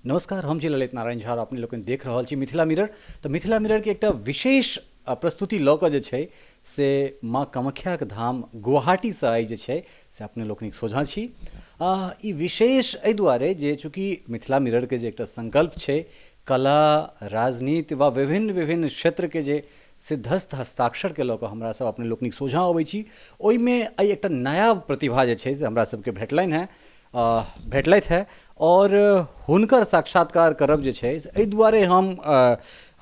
नमस्कार, हम छी ललित नारायण झा और अपने लोकनि देख रहल छी मिथिला मिरर। तऽ मिथिला मिररके एकटा विशेष प्रस्तुति लऽ कऽ जे छै से माँ कामाख्याके धाम गुवाहाटीसँ आइ जे छै से अपने लोकनिक सोझाँ छी। ई विशेष एहि दुआरे जे चूँकि मिथिला मिररके जे एकटा संकल्प छै कला राजनीति वा विभिन्न विभिन्न क्षेत्रके जे सिद्धस्थ हस्ताक्षरके लऽ कऽ हमरा सब अपने लोकनिक सोझाँ अबै छी, ओहिमे आइ एकटा नया प्रतिभा जे छै से हमरा सबके भेटलनि हेँ भेटलथि हेँ आओर हुनकर साक्षात्कार करब जे छै से एहि दुआरे हम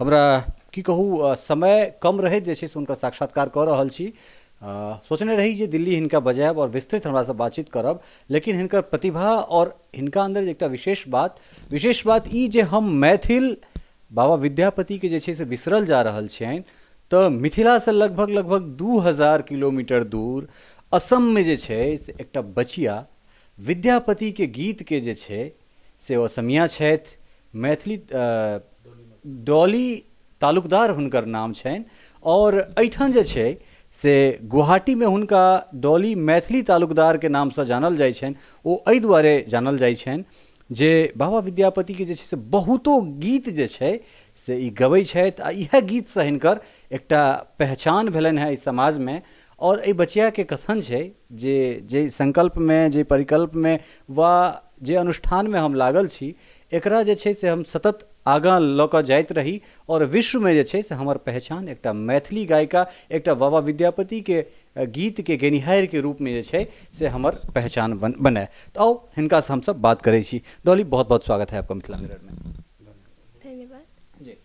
हमरा की कहू समय कम रहैत जे छै से हुनकर साक्षात्कार कऽ रहल छी। सोचने रही जे दिल्ली हिनका बजायब आओर विस्तृत हमरासँ बातचीत करब, लेकिन हिनकर प्रतिभा आओर हिनका अन्दर जे एकटा विशेष बात ई जे हम मैथिल बाबा विद्यापतिके जे छै से बिसरल जा रहल छियनि, तऽ मिथिलासँ लगभग लगभग 2000 किलोमीटर दूर असममे जे छै से एकटा बचिया विद्यापतिके गीतके जे छै से ओ असमिया छथि, मैथिली डॉली तालुकदार हुनकर नाम छनि आओर एहिठाम जे छै से गुवाहाटीमे हुनका डॉली मैथिली तालुकदारके नामसँ जानल जाइ छनि। ओ एहि दुआरे जानल जाइ छनि जे बाबा विद्यापतिके जे छै से बहुतो गीत जे छै से ई गबै छथि आ इएह गीतसँ हिनकर एकटा पहचान भेलनि हेँ एहि समाजमे। आओर एहि बचियाके कथन छै जे जे संकल्पमे जे परिकल्पमे वा जे अनुष्ठानमे हम लागल छी एकरा जे छै से हम सतत आगाँ लऽ कऽ जाइत रही आओर विश्वमे जे छै से हमर पहचान एकटा मैथिली गायिका एकटा बाबा विद्यापतिके गीतके गेनिहारिके रूपमे जे छै से हमर पहचान बनय। तऽ आउ हिनकासँ हमसब बात करै छी। डॉली, बहुत बहुत स्वागत है आपका मिथिला मिरर में। धन्यवाद जी।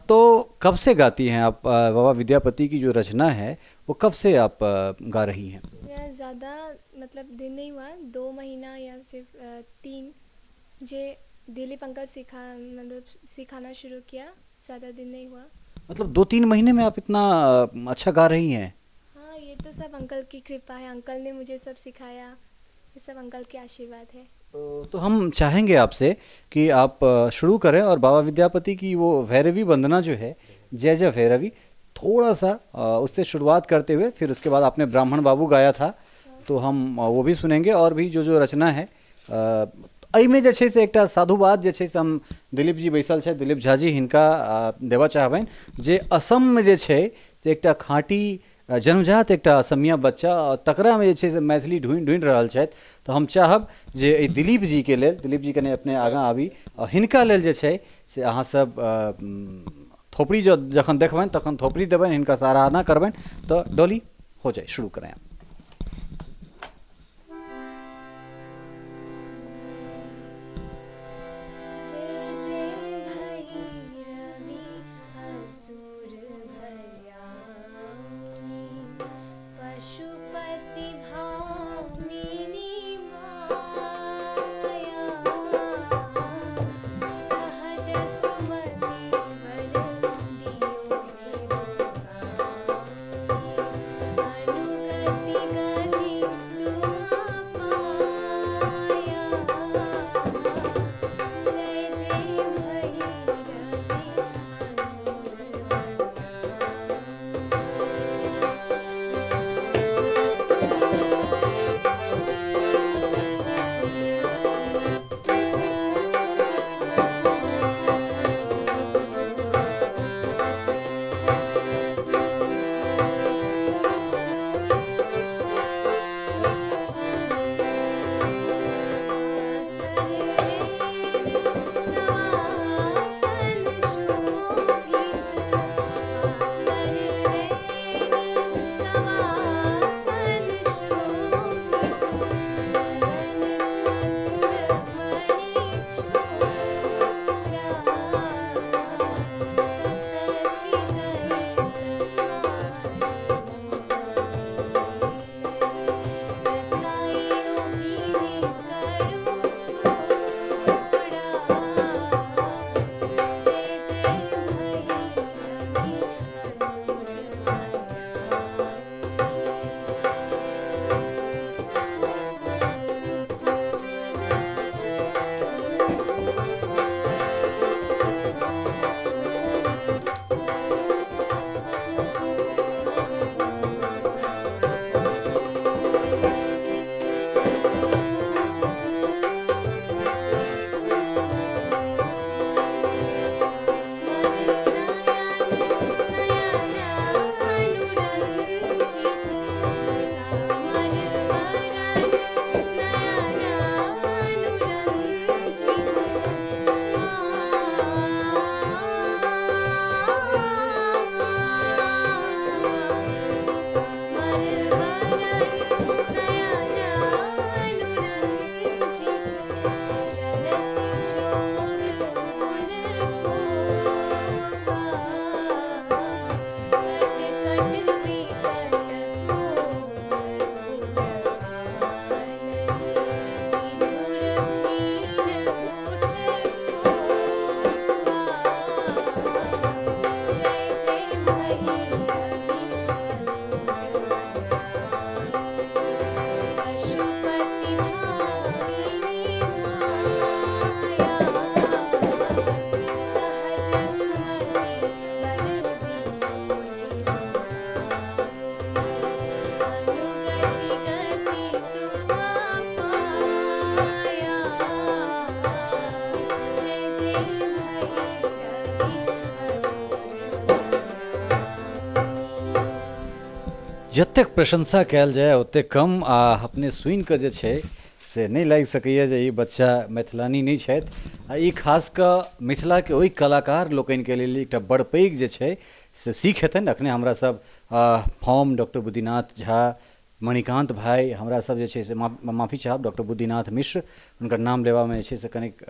तो कब से गाती हैं आप बाबा विद्यापति की जो रचना है वो कब से आप गा रही हैं? मेरा ज़्यादा मतलब दिन नहीं हुआ, 2 महीना या सिर्फ 3 जे दिलीप अंकल मतलब सिखाना शुरू किया, ज़्यादा दिन नहीं हुआ। मतलब 2-3 महीने में आप इतना अच्छा गा रही हैं? हाँ, ये तो सब अंकल की कृपा है, अंकल ने मुझे सब सिखाया, ये सब अंकल के आशीर्वाद है। तो हम चाहेंगे आपसे कि आप शुरू करें और बाबा विद्यापति की वो भैरवी वंदना जो है, जय जय भैरवी, थोड़ा सा उससे शुरुआत करते हुए फिर उसके बाद आपने ब्राह्मण बाबू गाया था तो हम वो भी सुनेंगे और भी जो जो रचना है। एहिमे जे छै से एकटा साधुवाद जे छै से हम दिलीप जी बैसल छथि, दिलीप झा जी, हिनका देबऽ चाहबनि जे असममे जे छै से एकटा खाँटी जन्मजात एकटा असमिया बच्चा तकरामे जे छै से मैथिली ढूँढि ढूँढि रहल छथि। तऽ हम चाहब जे एहि दिलीप जीके लेल, दिलीप जी कने अपने आगाँ आबी, हिनका लेल जे छै से अहाँ सब थोपड़ी जखन देखबनि तखन थोपड़ी देबनि, हिनका सराहना करबनि। तऽ डॉली हो जाए, शुरू करें आप। अनुगति जतेक प्रशंसा कयल जाय ओतेक कम। आ अपने सुनि कऽ जे छै से नहि लागि सकैए जे ई बच्चा मैथिलानी नहि छथि। आ ई खास कऽ मिथिलाके ओहि कलाकार लोकनिके लेल एकटा बड़ पैघ जे छै से सीख हेतनि। एखने हमरा सब हम डॉक्टर बुद्धिनाथ झा, मणिकांत भाई, हमरा सब जे छै से माफी चाहब, डॉक्टर बुद्धिनाथ मिश्र, हुनकर नाम लेबामे जे छै से कनिक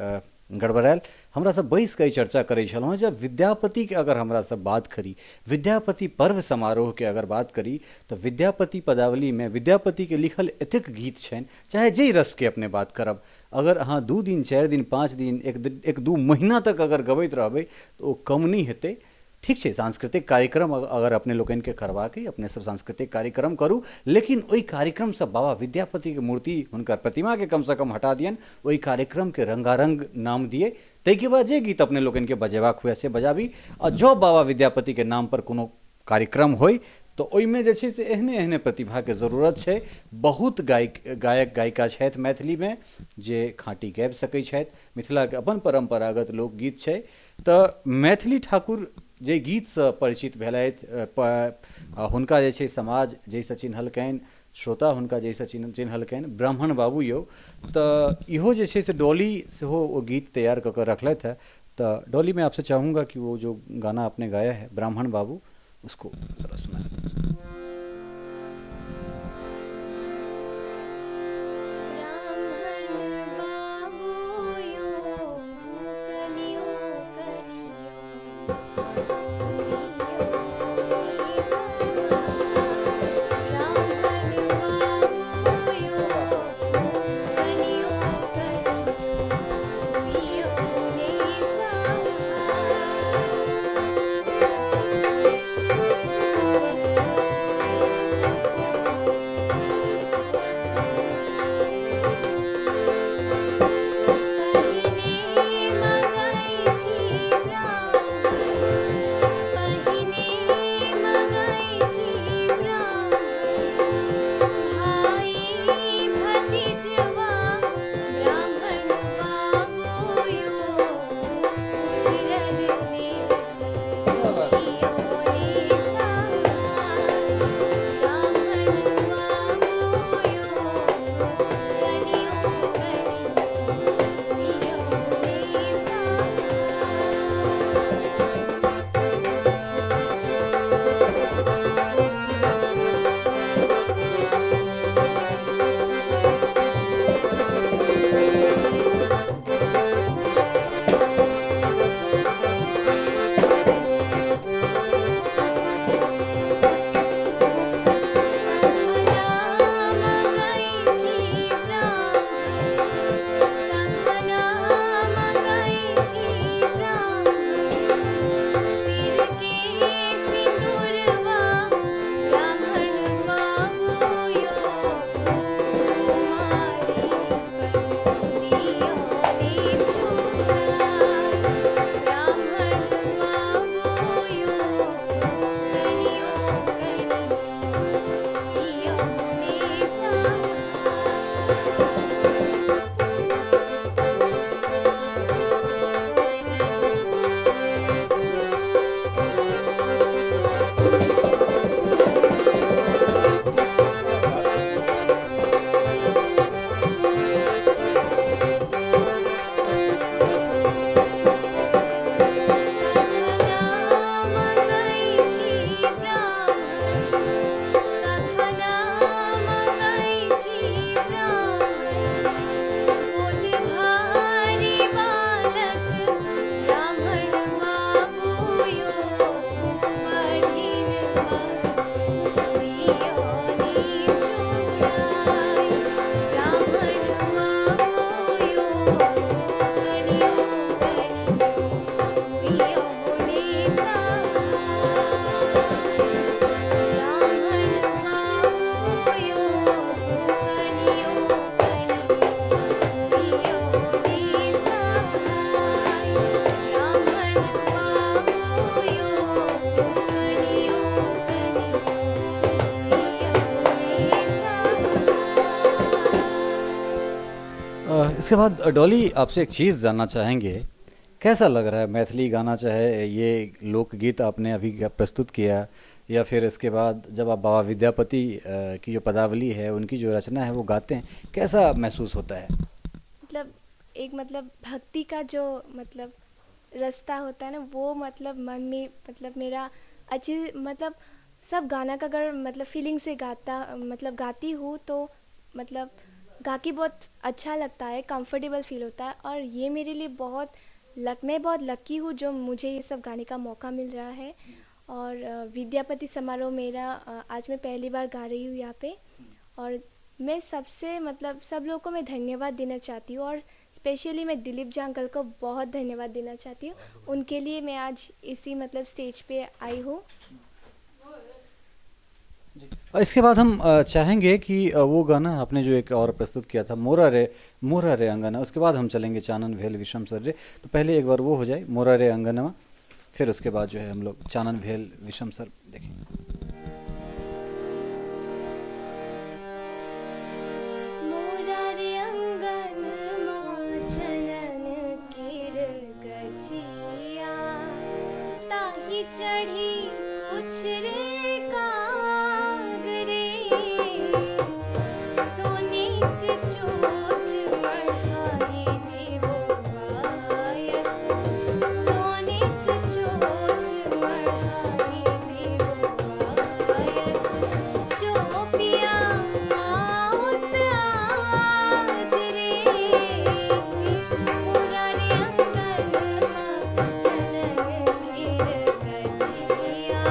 गड़बड़ायल। हमरा सब बैस कऽ ई चर्चा करै छलहुँ जे विद्यापतिके अगर हमरा सब बात करी, विद्यापति पर्व समारोहके अगर बात करी, तऽ विद्यापति पदावलीमे विद्यापतिके लिखल एतेक गीत छनि, चाहे जाहि रसके अपने बात करब, अगर अहाँ 2 दिन 4 दिन 5 दिन 1-2 महीना तक अगर गबैत रहबै तऽ ओ कम नहि हेतै। ठीक छै, सांस्कृतिक कार्यक्रम अगर अपने लोकनिके करबाक अइ, अपने सब सांस्कृतिक कार्यक्रम करू, लेकिन ओहि कार्यक्रमसँ बाबा विद्यापतिके मूर्ति, हुनकर प्रतिमाके कमसँ कम हटा दियनि, ओहि कार्यक्रमके रंगारंग नाम दियै, ताहिके बाद जे गीत अपने लोकनिके बजेबाक हुए से बजाबी। आ जँ बाबा विद्यापतिके नामपर कोनो कार्यक्रम होइ तऽ ओहिमे जे छै से एहने एहने प्रतिभाके जरूरत छै। बहुत गायक गायिका छथि मैथिलीमे जे खाँटी गाबि सकै छथि, मिथिलाके अपन परम्परागत लोकगीत छै। तऽ मैथिली ठाकुर जे गीतसँ परिचित भेलथि, हुनका जे छै समाज जाहिसँ चिन्हलकनि, श्रोता हुनका जाहिसँ चिन्हलकनि, ब्राह्मण बाबू यौ, तऽ इहो जे छै से डॉली सेहो ओ गीत तैयार कऽ कऽ रखलथि हँ। तऽ डॉली, मैं आपसे चाहूँगा कि वो जो गाना आपने गाया है ब्राह्मण बाबू, उसको ज़रा सुनाएं। ब्राह्मण बाबू यो कनियो कनियो ब्राह्मण बाबू यो कनियो कनियो पहिने मगै छी ब्राह्मण, पहिने मगै छी ब्राह्मण, भाई भतीजवा ब्राह्मण बाबू यो उजरल ने दियो ने सहाय, ब्राह्मण बाबू यो कनियो कनियो दियो ने सहाय। तखना मगै छी ब्राह्मण, तखना मगै छी ब्राह्मण, सिर के सिन्दूरवा ब्राह्मण बाबू यो कुमारी पर दियो ने छुड़ाय, ब्राह्मण बाबू यो कनियो कनियो दियो ने सहाय। तखना मगै छी ब्राह्मण, तखना मगै छी ब्राह्मण, गोद भारी बालक ब्राह्मण बाबू यो पढ़िन पर दियो ने छुड़ाय, ब्राह्मण बाबू यो कनियो कनियो दियो ने सहाय, ब्राह्मण बाबू यो कनियो कनियो दियो ने सहाय, ब्राह्मण बाबू यो कनियो कनियो दियो ने सहाय। इसके बाद डॉली, आपसे एक चीज़ जानना चाहेंगे, कैसा लग रहा है मैथिली गाना, चाहे ये लोकगीत आपने अभी प्रस्तुत किया या फिर इसके बाद जब आप बाबा विद्यापति की जो पदावली है, उनकी जो रचना है वो गाते हैं, कैसा महसूस होता है? मतलब एक मतलब भक्ति का जो मतलब रास्ता होता है ना, वो मतलब मन में मतलब मेरा अच्छी मतलब सब गाना का अगर मतलब फीलिंग से गाता मतलब गाती हूँ तो मतलब गा के बहुत अच्छा लगता है, कंफर्टेबल फील होता है। और ये मेरे लिए बहुत लक, मैं बहुत लकी हूँ जो मुझे ये सब गाने का मौका मिल रहा है। और विद्यापति समारोह मेरा आज मैं पहली बार गा रही हूँ यहाँ पे, और मैं सबसे मतलब सब लोगों को मैं धन्यवाद देना चाहती हूँ, और स्पेशली मैं दिलीप झा अंकल को बहुत धन्यवाद देना चाहती हूँ। उनके लिए मैं आज इसी मतलब स्टेज पे आई हूँ। और इसके बाद हम चाहेंगे कि वो गाना आपने जो एक और प्रस्तुत किया था, मोरा रे अंगना, उसके बाद हम चलेंगे चानन भेल विषम सर रे। तो पहले एक बार वो हो जाए मोरा रे अंगनमा, फिर उसके बाद जो है हम लोग चानन भेल विषम सर देखेंगे। मोरा रे अंगनमा चनन केर गछिया, ताही चढ़ी कुछ रे काग रे, सोने के चोच मढ़ाई देवो बायस, सोने के चोच मढ़ाई देवो बायस, चोपिया आओत आज रे, मोरा रे अंगनमा चनन केर गछिया।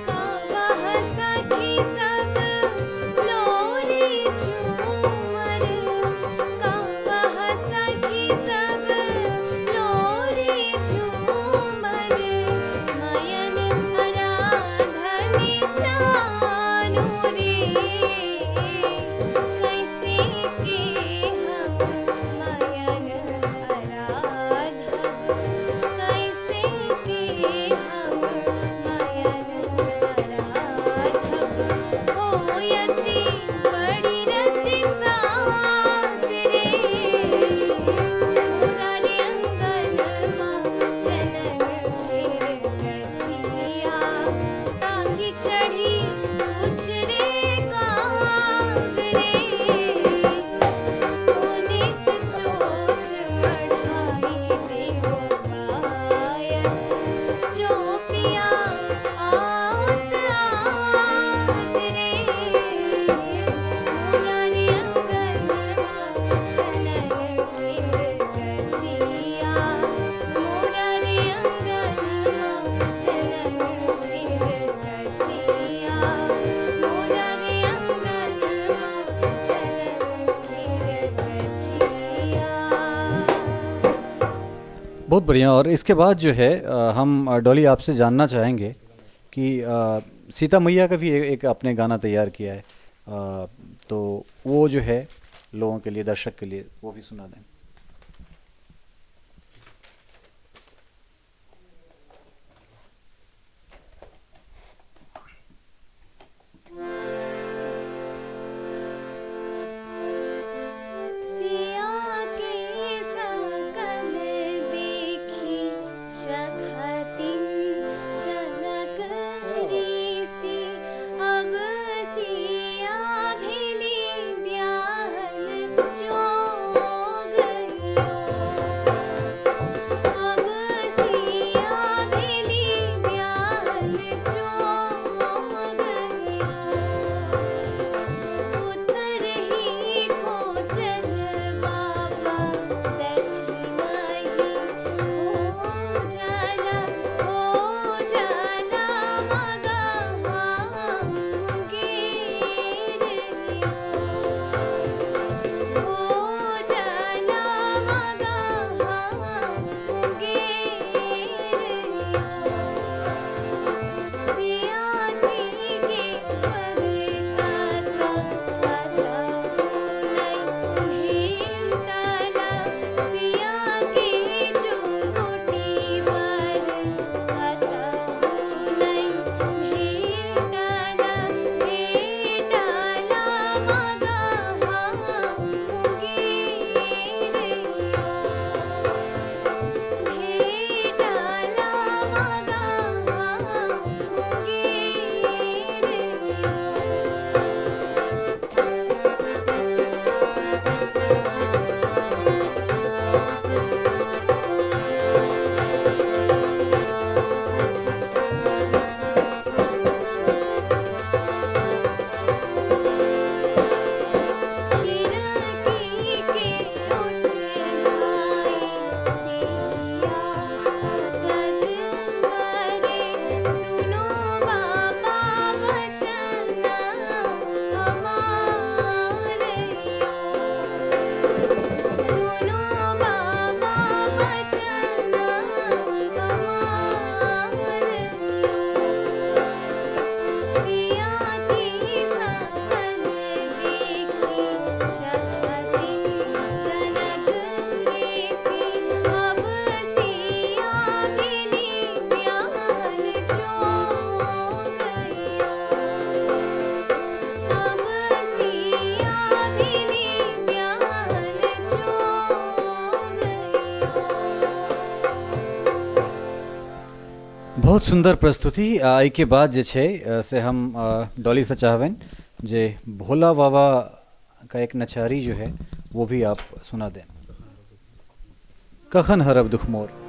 कावह सखी सब लोरी झूमर, कावह सखी सब लोरी झूमर, मयन आराधन जानू रे, कैसे के हम मयन आराधब, कैसे के हम मयन आराधब, होयति बड़ी रति सात रे, मोरा रे अंगनमा चनन केर गछिया, ताही चढ़ी कुछ रे काग रे, सोने के चोच मढ़ाई देवो बायस, चोपिया आओत आज रे, मोरा रे अंगनमा चनन केर गछिया, मोरा रे अंगनमा चनन केर गछिया, मोरा रे अंगनमा चनन केर गछिया। बहुत बढ़िया। और इसके बाद जो है हम डॉली आपसे जानना चाहेंगे कि सीता मैया का भी एक आपने गाना तैयार किया है, तो वो जो है लोगों के लिए, दर्शक के लिए वो भी सुना दें। सिया के सकल देखी चखतिन जनक ऋषि, अब सिया भेली ब्याहन जोग बहुत सुन्दर प्रस्तुति। एहिके बाद जे छै से हम डॉलीसँ चाहबनि जे भोला बाबा का एक नचारी जो है वो भी आप सुना दें। कखन हरब दुख मोर।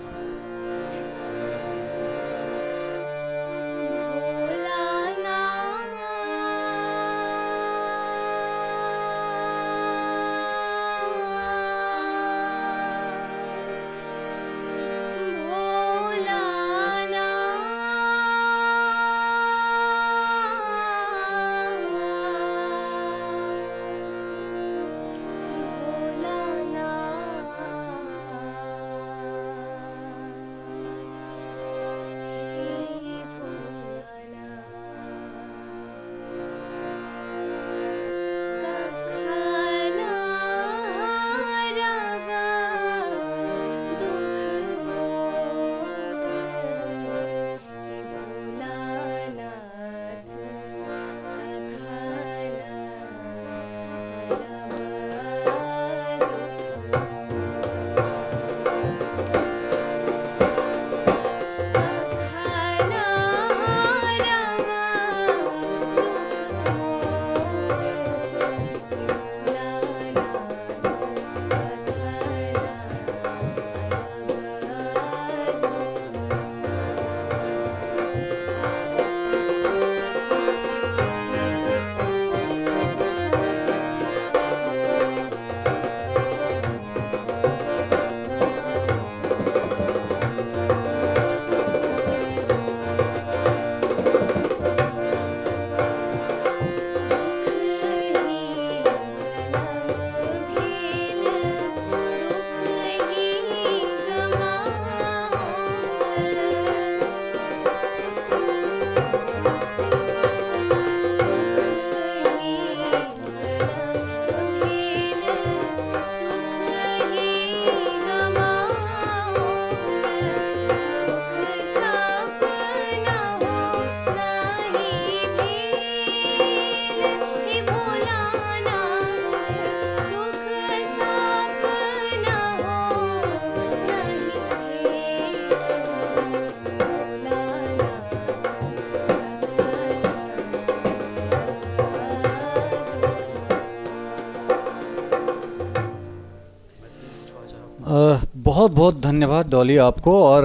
बहुत बहुत धन्यवाद डॉली आपको। और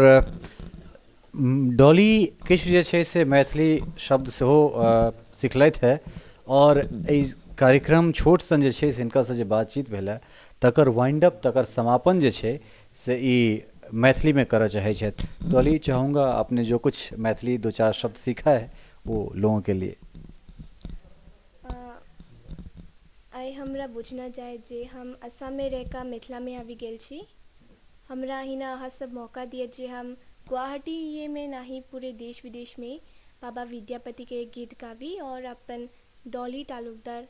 डॉली किछु जे छै से मैथिली शब्द सेहो सिखलथि है और एहि कार्यक्रम छोट सन जे छै से हिनकासँ जे बातचीत भेल है तकर वाइंड अप, तकर समापन जे छै से ई मैथिलीमे करऽ चाहै छथि। डॉली, चाहूँगा आपने जो कुछ मैथिली दो चार शब्द सीखा है वो लोगों के लिए। आइ हमरा बुझना जाय जे हम असममे रहि कऽ मिथिलामे आबि गेल छी। हमरा अहिना अहाँ सब मौका दिअ जे हम गुवाहाटीमे नाही पूरे देश विदेशमे बाबा विद्यापतिके गीत गाबी और अपन डॉली तालुकदार,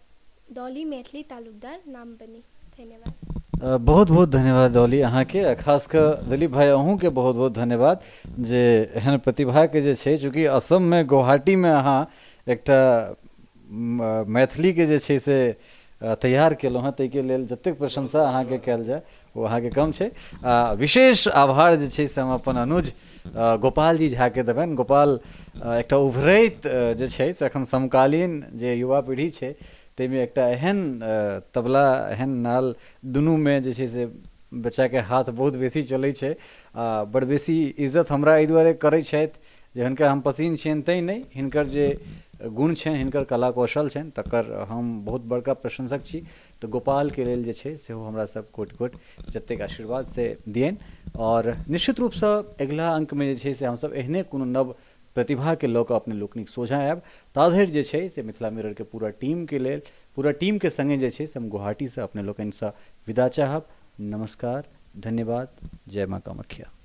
डॉली मैथिली तालुकदार नाम बनी। धन्यवाद। बहुत बहुत धन्यवाद डॉली अहाँके, खास कऽ दिलीप भाई अहूँके बहुत बहुत धन्यवाद जे एहन प्रतिभाके जे छै, चूँकि असममे गुवाहाटीमे अहाँ एकटा मैथिलीके जे छै से तैयार केलहुँ हँ, ताहिके लेल जतेक प्रशंसा अहाँके कयल जाय ओ अहाँके कम छै। आ विशेष आभार जे छै से हम अपन अनुज गोपालजी झाके देबनि। गोपाल एकटा उभरैत जे छै से एखन समकालीन जे युवा पीढ़ी छै ताहिमे एकटा एहन तबला एहन नाल दुनूमे जे छै से बच्चाके हाथ बहुत बेसी चलै छै आ बड़ बेसी इज्जत हमरा एहि दुआरे करै छथि जे हिनका हम पसिन छियनि तैँ नहि, हिनकर जे गुण छनि, हिनकर कला कौशल छनि तकर हम बहुत बड़का प्रशंसक छी। तऽ गोपालके लेल जे छै सेहो हमरा सब कोटि कोटि जतेक आशीर्वाद से दियनि और निश्चित रूपसँ अगिला अङ्कमे जे छै से हमसब एहने कोनो नव प्रतिभाके लऽ कऽ अपने लोकनिक सोझाँ आयब। ताधरि जे छै से मिथिला मिररके पूरा टीमके लेल, पूरा टीमके सङ्गे जे छै से हम गुवाहाटीसँ अपने लोकनिसँ विदा चाहब। नमस्कार, धन्यवाद, जय माँ कामाख्या।